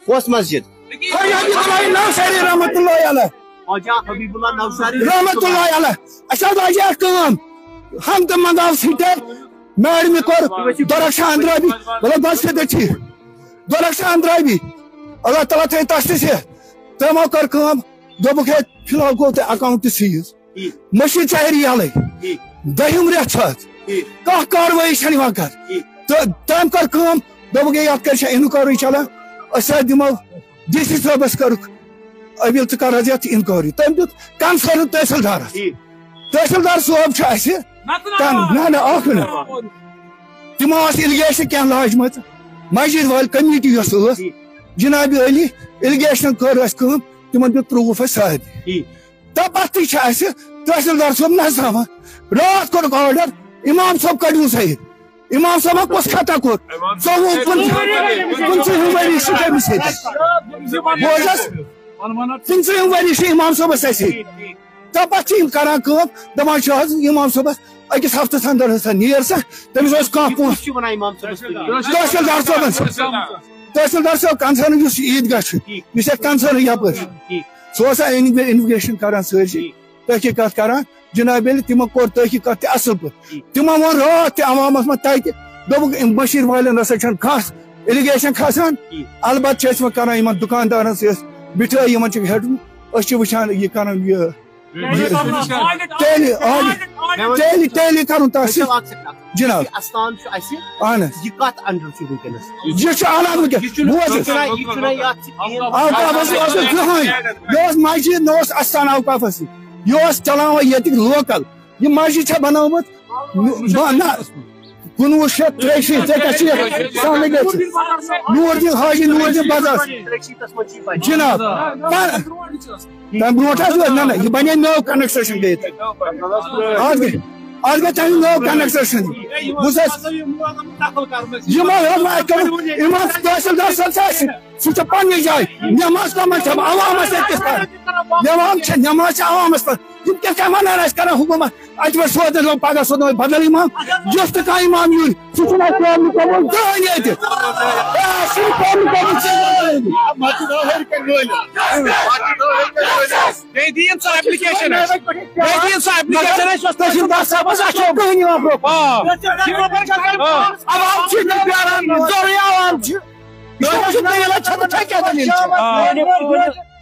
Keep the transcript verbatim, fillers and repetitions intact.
کۄس مسجد؟ حبیب اللہ نوشاری۔ رحمت اللہ علیہ۔ اَسہِ حظ لجہِ اَتھ کٲم۔ ہنٛگتہٕ منٛگہٕ آو سیٖٹے، میڈمہِ کوٚر دۄرخشان أنٛدرابی، مطلب، بس چھِ تٔتھی۔ دۄرخشان أنٛدرابی، اللہ تعالیٰ تھٲیِن تَس تہِ صحت۔ تٔمۍ کٔر کٲم، دوٚپُکھ، "ہے، فی الحال گوٚو تۄہہِ account تہِ seize۔" ٹھیٖک۔ مٔشیٖد چھِ ہیٚرِ یَلَے۔ ٹھیٖک۔ دٔہِم رٮ۪تھ چھُ اَتھ۔ ٹھیٖک۔ کانٛہہ کاروٲیی چھَنہٕ یِوان کَرنہٕ۔ ٹھیٖک۔ تہٕ تٔمۍ کٔر کٲم، دوٚپُکھ، "ہے، یَتھ کَرِ چھےٚ inquiry چَلان، أسۍ حظ دِمو ڈی سی صٲبَس کٔرٕکھ۔" اپیل تہٕ کر حظ یتھ انکوائری۔ تٔمۍ دیُت کنسرن تحصیلدارس۔ ٹھیٖک۔ تحصیلدار صٲب چھُ اَسہِ تَم-، نہ، نہ، اکھ منٹ۔ تِمو ٲس allegation کینٛہہ لاجمٕژ۔ مسجد وٲلۍ کمیٹی یۄس ٲس، ٹھیٖک۔ جناب علی allegation کٔر اَسہِ کٲم، تِمن دیُت proof اَسہِ سارنٕے۔ ٹھیٖک۔ تَمہِ پتہٕ تہِ چھِ اَسہِ تحصیلدار صٲب نظر تھاوان۔ راتھ کوٚرُکھ order، امام صٲب کٔڑِو سا یہِ۔ امام صٲبن کُس خطا کوٚر؟ ژوٚوُہ، پٕنٛژٕہ، پٕنٛژٕہِم ؤری چھُ تٔمِس ییٚتہِ۔ بوز حظ، پٕنٛژٕہِم ؤری چھُ امام صٲبس اَسہِ ییٚتہِ۔ تَمہِ پتہٕ چھِ یِم کران کٲم، دَپان چھِ حظ امام صٲبس أکِس ہفتس اندر ہسا نیر سا، تٔمِس اوس کانٛہہ پونٛسہٕ۔ کُس چھُ وَنان امام صٲبس کُن؟ تحصیلدار صٲبن سۭتۍ۔ تحصیلدار صٲب concern یُس عیٖدگاہ چھُ، ٹھیٖک۔ یُس یَتھ concern یپٲرۍ چھُ، ٹھیٖک۔ سُہ اوس investigation کران سٲرسٕے۔ ٹھیٖک۔ تحقیقات کران۔ جناب علی، تِمو کوٚر تحقیقات تہِ اصل پٲٹھۍ۔ ٹھیٖک۔ تِمو ووٚن راتھ تہِ عوامس منٛز تتہِ، دوٚپُکھ، "أمۍ بشیٖر والٮ۪ن نسا چھنہٕ خاص allegation کھسان۔ ٹھیٖک۔ البتہ چھِ أسۍ وۄنۍ کران یِمن دُکاندارن سۭتۍ أسۍ بِٹھٲے، یِمن چھِ ہیٚٹُن، أسۍ چھِ وٕچھان یہِ کران یہِ۔" یہِ tally، audit، tally، tally کرُن تَس سۭتۍ۔ وٕچھِو اکھ second، اکھ second۔ جناب۔ یہِ استان چھُ اَسہِ، اہن حظ۔ یہِ کتھ under چھُ وٕنکیٚنس؟ یہِ چھُ اعلیٰ وٕنکیٚس۔ یہِ چھُنہٕ، بوز یہِ حظ۔ چھُنہٕ، یہِ چھُنہٕ یتھ، یہِ اوقافس اوس نہٕ زٕہٕنۍ۔ یہِ اوس مسجد، نہ اوس استان اوقافس سۭتۍ۔ یہِ اوس چلاوان ییٚتِکۍ local۔ یہِ مسجد چھےٚ بنٲومٕژ نہ، نہ، کُنوُہ شیٚتھ ترٛیہِ شیٖتھ، ژےٚ کیٛاہ چھُ یتھ سہلٕے گژھِ؟ نور الدین حاجی، نور الدین بزاز۔ جناب، تَمہِ برونٛٹھ حظ اوس، نہ، نہ، یہِ بنے نٔو construction گٔے ییٚتہِ۔ آز گٔے، آز گٔے تَمہِ نٔو construction۔ بوٗز حظ؟ یِمو حظ واتہِ کٔمٕے، یِم حظ تحصیلدار صٲب چھِ اَسہِ، سُہ چھُ پننہِ جایہِ۔ نٮ۪ماز کَمن چھِ عوامس سۭتۍ کِتھ پٲٹھۍ؟ نٮ۪ماز چھِ، نٮ۪ماز چھِ عوامس پٮ۪ٹھ۔ یِم کیٛاہ کیٛاہ وَنان اَسہِ کران حکوٗمت؟ اَتہِ پٮ۪ٹھ سوزن لوگ پگاہ سوزن وۄنۍ بدل امام، یُس تہِ کانٛہہ امام یُن، سُہ چھُنہٕ اَسہِ قومُک قبول زٕہٕنۍ ییٚتہِ۔ آ، سُہ چھُنہٕ قومُک قبول زٕہٕنۍ۔ بیٚیہِ دِیِن سۄ application اَسہِ۔ بیٚیہِ دِیِن سۄ application اَسہِ، یۄس تحصیلدار صٲبَس اَتھِ چھِ۔ کٕہٕنۍ یِوان برٛونٛہہ۔ آ۔ آ۔ عوام چھِ ییٚتہِ پیاران، ضروٗری عوام چھِ۔ یہِ چھُ دٔلیٖل چھےٚ تہٕ ٹھیکہٕ دٔلیٖل چھےٚ۔ آ۔